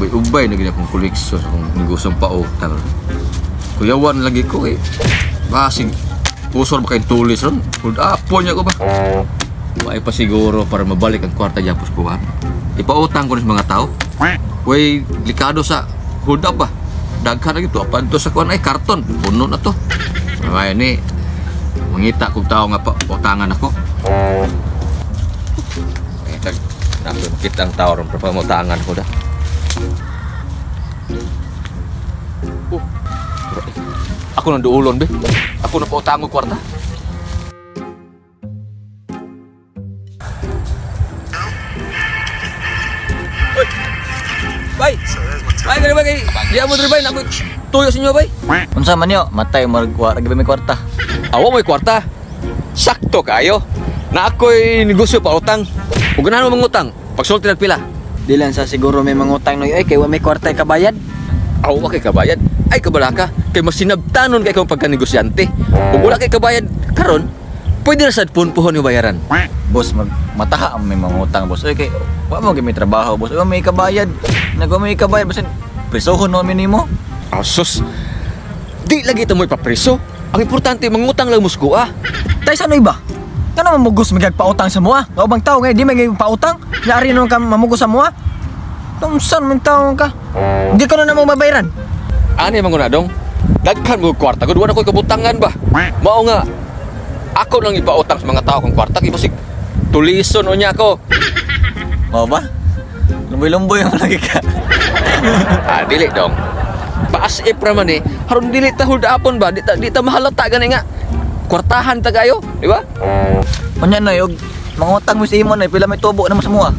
Ubay-ubay na gid akong koleksyon sa akong negosyong pautang. Kuyawan lagi ko eh. Basig, usor ba kayong tulis ron? Hold up po niya ko ba? Ay pa siguro para mabalik ang kwarta niya puskuhan. Ipautang ko sa mga tao. Way, likado sa hold up ba? Daghan na gito. Apan to sa kuan ay karton. Puno na to. Ay ni, mangita kong tao nga pautangan ako. Eh, makita ang tao ron pero pautangan ko da. Oh, ako nang duulon be. Ako na pautang og kwarta. Uy! Bay! Bay, gani bay, diya mo diri bay, nakoy tuyo sa inyo bay. Unsa man yo? Matay marag wa may kwarta. Awa mo'y kwarta. Sakto kayo. Na ako'y negosyo pautang. Ug ganahan mo mangutang. Pagsulti nag pila. Di lang sa siguro may mangutang noy ay kay wa may kwarta kabayad. Awa kay kabayad. Ay kabalaka kay mas sinabtanon kay akong pagkanegosyante. Ug wala kay kabayad karon, pwede na sad punpuhon yung bayaran. Boss, mataha ang may mangutang boss. Oy kay wa mo gyud may trabaho boss. Wa may kabayad. Nagwa may kabayad basin presohon no mi nimo. Asos. Di lagi ito mo ipapreso. Ang importante mangutang lang mo sa kuha. Tay sa ano iba? Ngano mamugos magpautang sa mua? Nga ubang tao ngay di may pautang. Naari nun ka mamugos sa mua. Unsan man taon ka? Di ko na namo mabayaran. Ani man guna dong? Daghan mo kwarta gud, wala koy kabutangan ba. Mao nga ako lang ipautang sa mga tao kong kwarta kay basig tulison unya ako. Mao ba? Lumboy-lumboy ang lagi ka. Ah, dili dong. Paas if ra man eh. Haron dili ta hold upon ba? Di ta mahalata gani nga. Kwartahan ta kayo, di ba? Unya na og mangutang mo sa imo na pila may tubo na mo sa mua.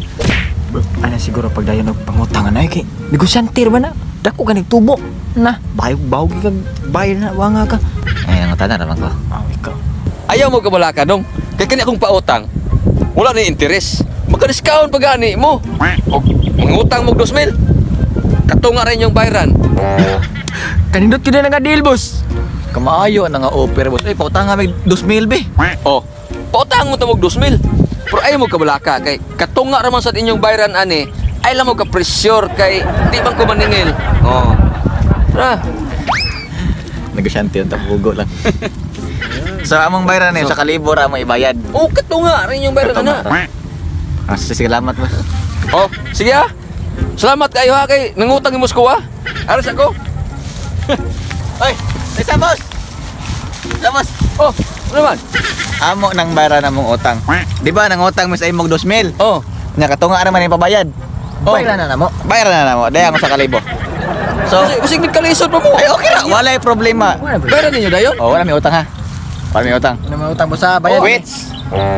Ana siguro pagdayon og pangutangan ay kay negosyante ra ba na? Dako ganing tubo na bayog-bawog kag bayad na wanga ka. Ay ang tanan ra man ko. Aw ikaw. Ayaw mo kabalaka dong. Kay kani akong pautang. Wala ni interes. Maka-discount pa gani mo. Og mangutang mo 2,000. Katunga rin yung bayaran. Kanindot gyud na nga deal boss. Kamaayo na nga offer boss. Ay pautang nga mig 2,000 be. Oh, pautang mo ta og 2,000. Pero ayaw mo kabalaka kay katunga ra man sa inyong bayaran ani. Ay lang mo ka pressure kay di man ko maningil. Oh. Ra. Negosyante ang tapugo lang. So among bayaran ni sa kalibo ra mo ibayad. Oh, katunga rin yung bayaran ana. Ah, salamat boss. Oh, sige ah. Salamat kayo ha kay nangutang mo sa kuha. Aras ako. Oy, isa boss. Isa boss. Oh, ano man? Amo nang bayaran among utang. Di ba nangutang mo sa imong 2,000? Oh. Nya katunga ra man ipabayad. Oh. Bayaran na namo. Bayaran na namo. Dayang sa kalibo. So, basig nagkalisod pa mo. Ay okay ra, walay problema. Bayaran ninyo dayon? Oh, wala may utang ha. Wala may utang. Wala may utang boss ha, bayad. Oh, wait.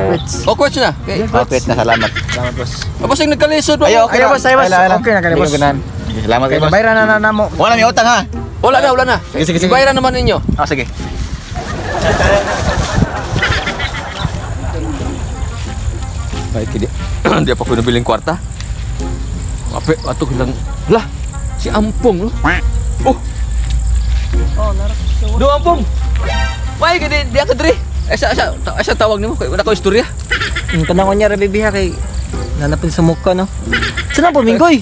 Wait. Oh, kwets na. Okay. Oh, wait na, salamat. Salamat boss. Basig nagkalisod pa mo. Ay, okay Ayaw, boss, ayaw, boss. Okay na kani boss. Salamat kayo boss. Bayaran na namo. Wala may utang ha. Wala na, wala na. Sige, sige, sige. Bayaran naman ninyo. Oh, sige. Ay, kidi. Hindi pa ko nabiling kwarta. Ape, ato lang. Lah, si Ampong. No? Oh. Oh, narap. Do Ampong. May kidi di ka diri. Ay sa tawag nimo kay wala ko istorya. Tanawon niya ra bibi ha kay nanapin sa mukha no. Saan po Minggoy?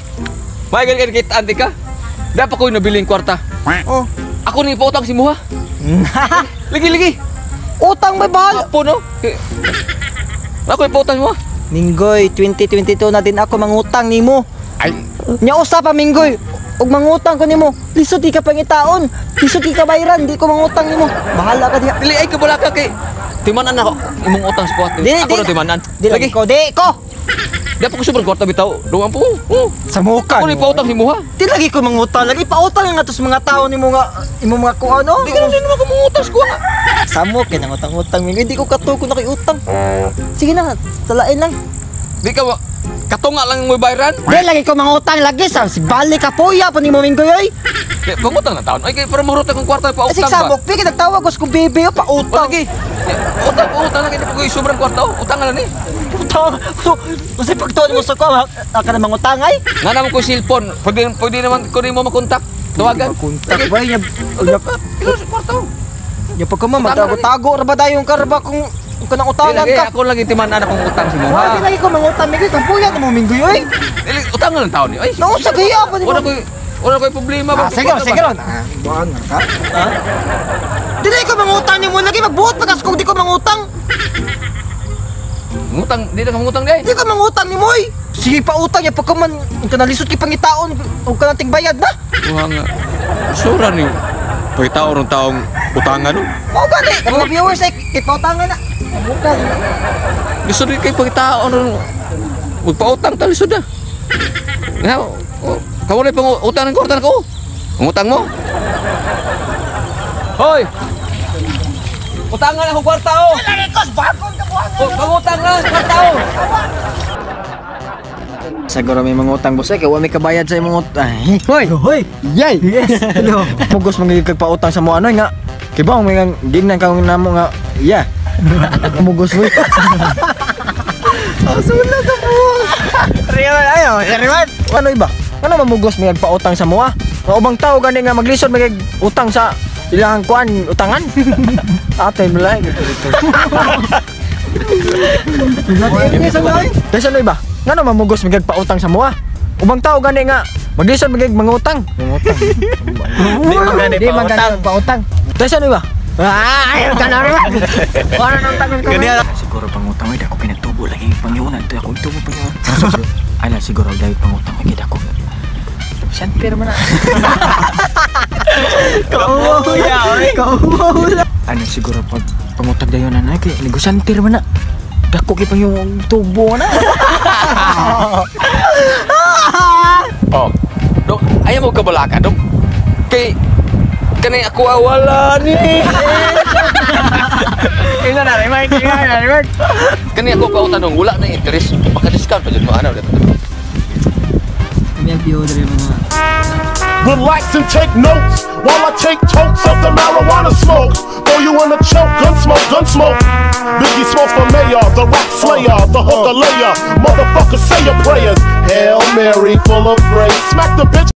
May gani kita anti ka. Di pa ko nabiling kwarta. Oh. Ako ni pautang si Muha. Lagi lagi. Utang may bahal. Apo no. Ako ipautang mo. Minggoy, 2022 na din ako mangutang nimo. Ay, Nya usa pa Minggoy. Og mangutang ko nimo. Lisod di ka pangitaon. Lisod di ka bayaran, di ko mangutang nimo. Bahala ka diha. Dili ay kabala ka kay timanan ako imong utang sa kwarta. Di, Ako di. na timanan. Di Lagi. ko, di ko. Di pa ko sobrang kwarta bitaw. Duwan po. Oh. Sa muka. Ako ni pautang si Muha. Di lagi ko mangutang. Lagi pautang nga to sa mga tao nimo nga imong mga kuha no. Di ka na din naman kumungutang sa kuha. Samo kay nangutang-utang Minggoy, di ko katuko na kay utang. Sige na, salain lang. Di ka katunga lang mo bayaran. Di lagi ko mangutang lagi sa si balik ka puya pa nimo Minggoy oy. Di pangutang na taon. Ay kay para mahurot akong kwarta Kasi pautang ba. samok pi kay nagtawag ko sa kong bebe oh, O pautang. lagi. Utang utang lagi di pa ko sobrang kwarta. Oh. Utang na ni. Utang. Kasi pagtuon mo sa ko, ka na mangutang ay. Nga naman ko cellphone. Pwede naman ko nimo makontak. Tawagan. Kontak ba niya? Ilo sa kwarta. Oh. Nya pagka ma magtago-tago ra ba tayong karba kung Ug kanang utangan Lagi, ka. ako lagi timan-an akong utang sa mo, Wala ha? di lagi ko mangutang, Minggoy. Kampuyan na mo, Minggoy, oy. Dili, utang lang taon ni. Ay, Nausa gaya pa di wala mo. ko'y wala ko'y problema ba? Ah, sige, sige ron. Ah, buwan na ka. Ha? Dili ko mangutang nimo lagi magbuot pa kung di ko mangutang. Ngutang, di na ka mangutang di. Di ko mangutang nimo, oy. Sige pa utang ya pagka man ka nalisod kay pangitaon ug ka nating bayad na. Kuha nga. Sura ni. Pagkatao ron taong utangan no. Mao gani, mga viewers ay kay pautangan na. Mangutang. Lisod rin kay pagkatao ron. Magpautang ta lisod na. Nga, oh, kamo na pang utang ng kwarta ko. Ang utang mo. Hoy! Utangan ako kwarta oh. Larikos bakon ka buhat. Oh, pangutang na kwarta oh. Siguro may mangutang, boss, eh, kay wa may kabayad sa imong utang. Hoy! Hoy! Yay! Yes! Hello. Mugos mangyud kag pautang sa mo ano nga. Kay ba may nga gingnan ka namo nga yeah. Mugos mo. Asula sa mo. Real ayo, real. Ano iba? Ano mamugos may pautang sa moa? Nga ubang tao gani nga maglisod may utang sa ilang kuan utangan. Ate malay dito dito. Dahil ano iba? Ngano mamugos may pautang sa moa? Ubang tao gani nga maglisod may mangutang. Mangutang. Di man gani Di man gani pautang. Dahil ano iba? Ah, ayaw ka na rin. Wala nang tanong ka. Gani Siguro pangutang ay dako pinagtubo lagi pangyunan to ako tubo pangyunan. Ay lang siguro dahil pangutang ay dako. San pero man na. Kamuya, oy. Ano siguro pag pangutang dayon na na kay negosyante man na. Dako kay pangyunan tubo na. Oh. Dok, ayaw mo kabalaka, dok. Kay kani ako awala ni. Ina na remark, ina na remark. Kani ako pautang dong wala na interest. Maka-discount pa jud mo ana. Relax and take notes while I take tokes of the marijuana smoke. Throw you in a choke, gun smoke, gun smoke. Biggie Smalls for mayor, the rap slayer, the hooker layer. Motherfucker, say your prayers. Hail Mary, full of grace. Smack the bitch.